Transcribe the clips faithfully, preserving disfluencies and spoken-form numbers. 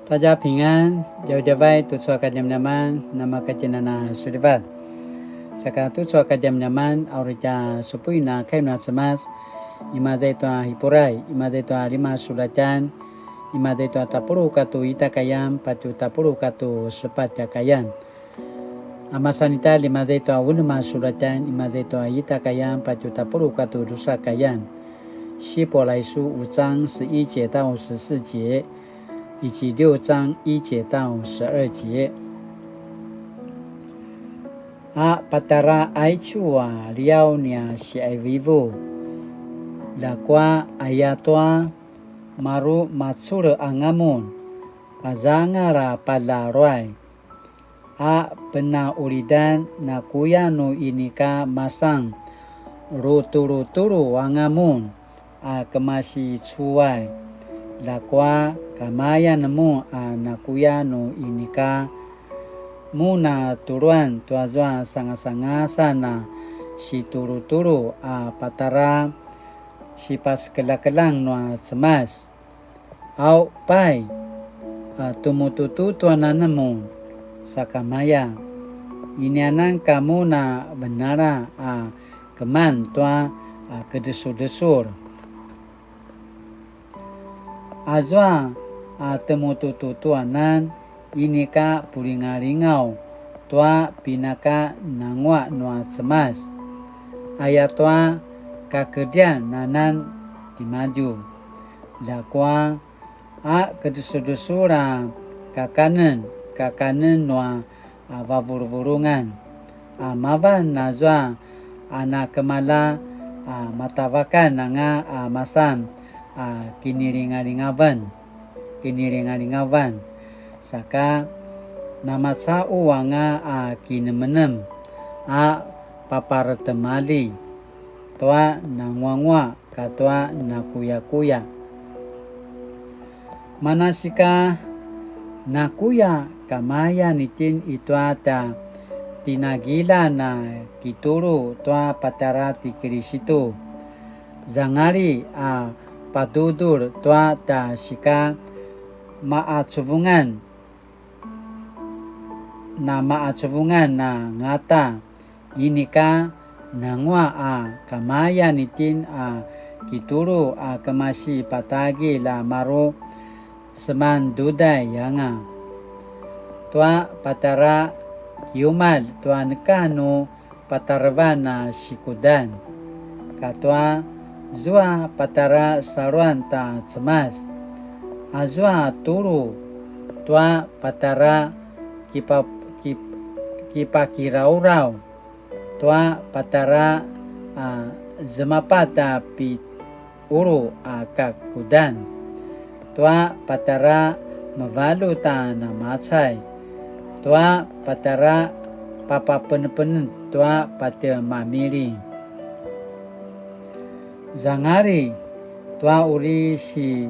大家平安, djavadjavai tucu a kadjamadjaman, namakatjinana sulivat. Saka tucu a kadjamadjaman, a uri tja supuin a kai nua Cemas, imaza i tua Hipurai, imaza i tua lima sulatjan, imaza i tua tapuluq katua ita a kayan, patje tapuluq katua sepatj a kayan. A masan ita, imaza i tua unem a sulatjan, imaza i tua ita a kayan, patje tapuluq katua drusa a kayan. 希伯来书五章十一节到十四节，以及六章一节到十二节。A patjara aicu a liaw nia siaivivu, ljakua ayatua maru macule anga mun, pazangal a palaruay. A penaqulidan nakuya nu inika masan rutulutulu anga mun a kemasi cuay, ljakua kamayan mun a nakuya nu inika mun a tuluan tuazua sangasangasan a situlutulu a patjara sipasekeljakeljang nua Cemas. Au pai, a, temutututuanan mun sakamaya, inianan kamu na venala a keman tua, a, kedresuldresul. Azua, a, temutututuanan inika pulingalingaw tua pinaka nanguaq nua Cemas. Ayatua kakedrian anan timadju. Ljakua a kedresuldresul a kakanen, kakanen nua, a, vavuluvulungan. A mavan azua a nakemalja a matavakan anga a masan a kinilingalingaven, kinilingalingavan. Saka namacaqu anga a kinemenem a paparetemalji tua nanguanguaq katua nakuyakuya. Manasika nakuya kamayan itjen itua tja tinagilan a kitulu tua patjara ti Kilisitu, zangali a padudul tua tja sika maqacuvungan, namaqacuvungan angata, inika nanguaq a kamayan itjen a kitulu a kemasi patagilj a maru semanduday anga. Tua patjara kiumalj tua neka nu patarevan a sikudan, katua zua patjara saluan ta Cemas, azua tulu tua patjara kipa-, kip-, kipakirauraw, tua patjara a zemapat a pi-, ulu a kakudan, tua patjara mevalut a namacay, tua patjara papapenepenetj tua patje mamiling. Zangali tua uri si-,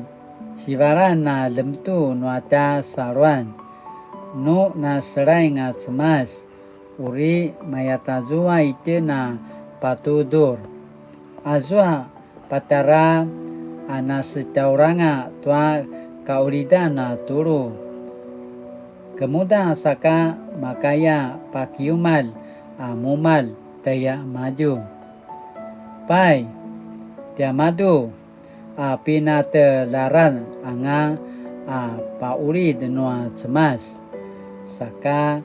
sivalan a lemtu nua tja saluan, nu naselaing a Cemas, uri mayatazua itjen a patudur. Azua patjara a nasetjaulanga tua kaqulidan a tulu. Kemuda saka makaya pakiumalj a mumalj tjaiamadju. Pai, tiamadju a pinateljaran anga a paqulid nua Cemas, saka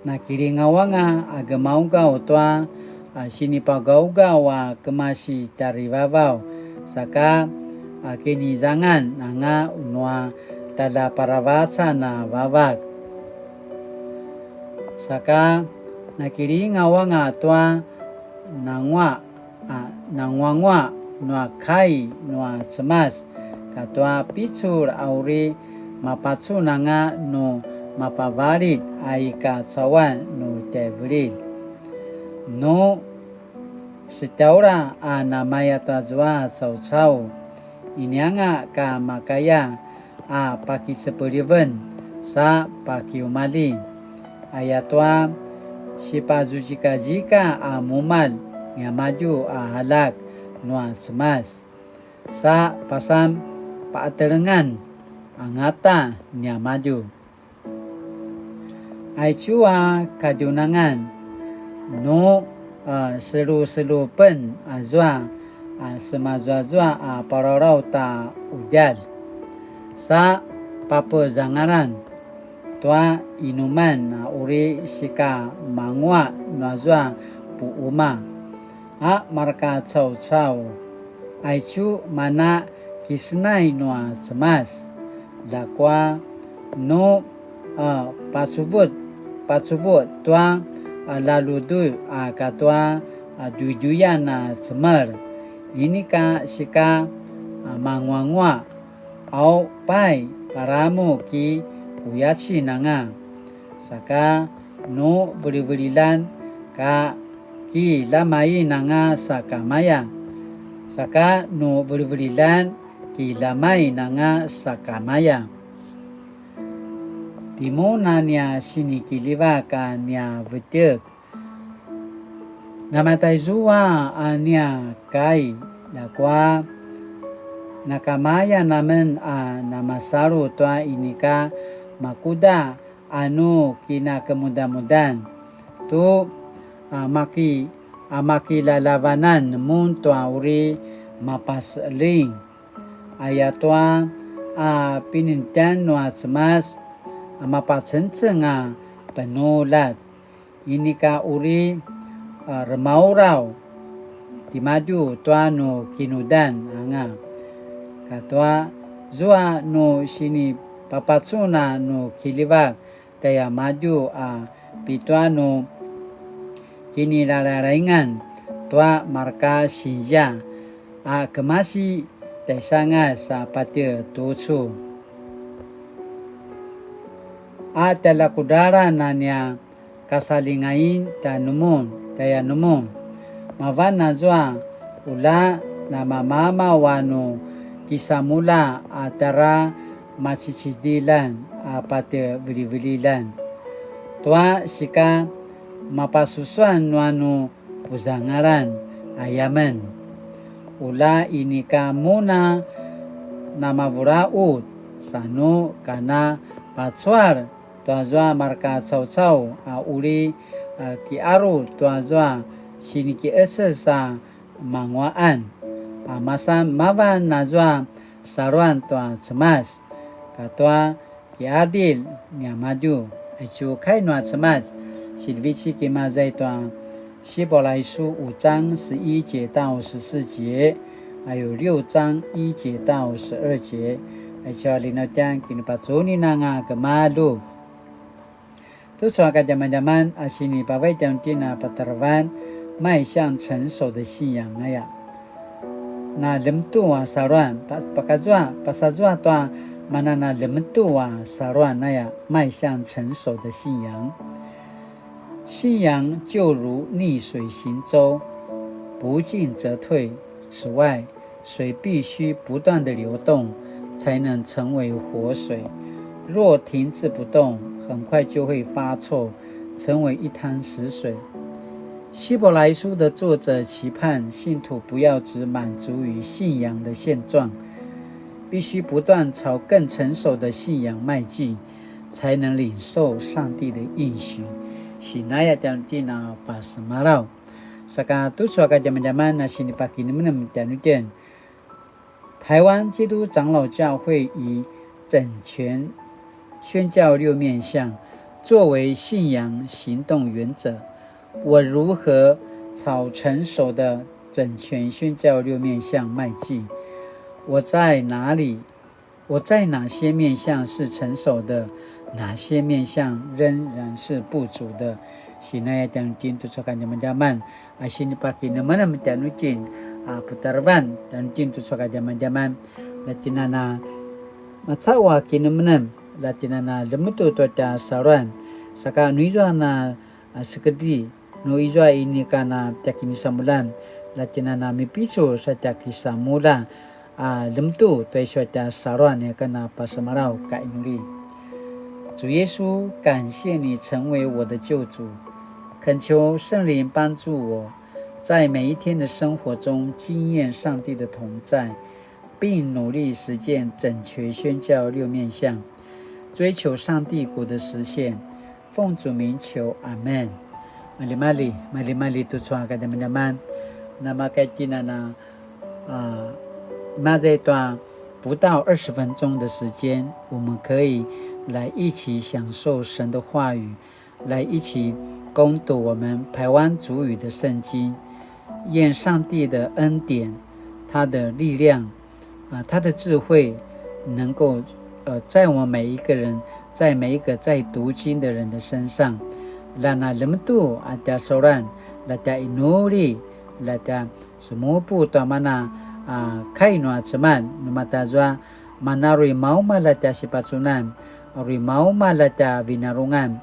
nakilingawanga a gemaugaw tua a sinipagaugaw a kemasi tjarivavaw, saka a kinizangan anga nua tjaljaparavacan a vavak. Saka nakilingawanga tua nanguaq a nanguanguaq nua kai nua Cemas, katua picul a uri mapacun anga nu mapavalit a i kacauan nu tjaivililj. Nu setjaula a namaya tazua caucau, inianga ka makaya a pakicepeliven sa pakiumalji, ayatua sipazuzikazika a mumalj niamadju a aljak nua Cemas, sa pasan paqatelengan angata niamadju. Aicu a kadjunangan nu, a, seluselupen azua a semazuazua a pararaw ta udjalj, sa papezangalan tua inuman a uri sika mangua nuazua puuma a marka caucau. Aicu mana kisenay nua Cemas, ljakua nu, a, pacuvut, pacuvut tua, a, laluduy a katua, a, duyduyan a cemel. Inika sika, a, manguangua, au pai palamu ki uyacin anga. Saka nu velivelilan ka kilamain anga sakamaya. Saka nu velivelilan kilamain anga sakamaya. Timun a nia sinikiljivak a nia vetjek. Namatayzua a nia kai, ljakua nakamayan amen a namasalu tua inika makuda a nu kinakemudamudan tu, a, maki, a, makilalavanan mun tua uri mapaseling. Ayatua a pinintjan nua Cemas a mapacengceng a penuljat. Inika uri, a, remauraw timadju tua nu kinudan anga. Katua zua nu sinipapacun a nu kiljivak tjaiamadju a pitua nu kinilalaingan tua marka sinzia a kemasi tjaisangas a patje tucu. A tjaljakudralan a nia kasalingain tjanumun, tjaianumun. Mavan azua ula namamamaw a nu kisamulja a tjara macicidilan a patje velivelilan. Tua sika mapasusuan nua nu puzangalan, ayamen. Ula inika mun a namavula'ut, sa nu kana pacual tuazua marka caucau a uri, a, ki'aru tuazua siniki'eces a mangua'an, a masan mavan azua saluan tua Cemas, katua ki'adilj niamadju. Aicu kai nua Cemas, silivicik imaza i tua 希伯来书五章十一节到十四节，还有六章一节到十二节。Aicu a linautjan kinipacunin anga kemalu. Tucu a kadjamadjaman a sinipavai tjanuitjen a patarevan, 迈向成熟的信仰 aya. Na lemetu a saluan, pa-, pakazua, pasazua tua mana na lemetu a saluan aya, 迈向成熟的信仰。信仰就如逆水行舟，不进则退。此外，水必须不断地流动，才能成为活水。若停滞不动，很快就会发臭，成为一滩死水。希伯来书的作者期盼信徒不要只满足于信仰的现状，必须不断朝更成熟的信仰迈进，才能领受上帝的应许。Sinaya tjanuitjen a pasemalaw. Saka tucu a kadjamadjaman a sinipakinemnem tjanuitjen. 台湾基督长老教会以整全宣教六面向作为信仰行动原则。我如何朝成熟的整全宣教六面向迈进？我在哪里？我在哪些面向是成熟的？哪些面向仍然是不足的？Sinaya tjanuitjen tucu a kadjamadjaman a sinipakinemenem tjanuitjen a putarevan tjanuitjen tucu a kadjamadjaman. Latjinana macaqu a kinemenem, latjinana lemetu tua tja saluan, saka nu izua na, a, sekedri, nu izua inika na tja kinisamuljan, latjinana mipicul sa tja kisamulja, a, lemetu tua izua tja saluan, aya ken a pasemalaw. Kainuli. 主耶稣，感谢你成为我的救主，恳求圣灵帮助我，在每一天的生活中经验上帝的同在，並努力實踐整全宣教六面向，追求上帝國的實現。奉主名求，阿們。Malimali, malimali tucu a kadjamadjaman. Namakaitjinana, a, maza i tua 不到二十分钟的時間，我們可以來一起享受神的話語，來一起攻讀我們排灣族語的聖經。願上帝的恩典，他的力量，啊，他的智慧，能夠，呃，在我們每一個人，在每一個在讀經的人的身上。Lana lemetu a tja sauran, la tja inuli, la tja semupu tua mana, a, kai nua Cemas, nu matazua, mana uri maumalj a tja sipacunan, uri maumalj a tja vinarungan,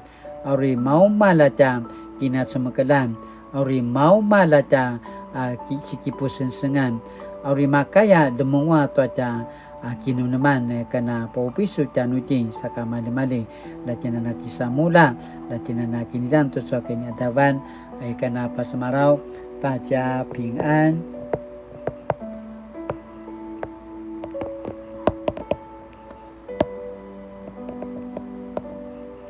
uri maumalj a tja kinacemekeljan, uri maumalj a tja, a, ki-, sikipusengsengan, uri makaya demenguaq tua tja, a, kinemeneman, e, kana paupisu tjanuitjen saka malimali, la tjinana kisamulja, la tjinana kinizang tucu a kiniadavan, e, kana pasemalaw, ta tja pingan.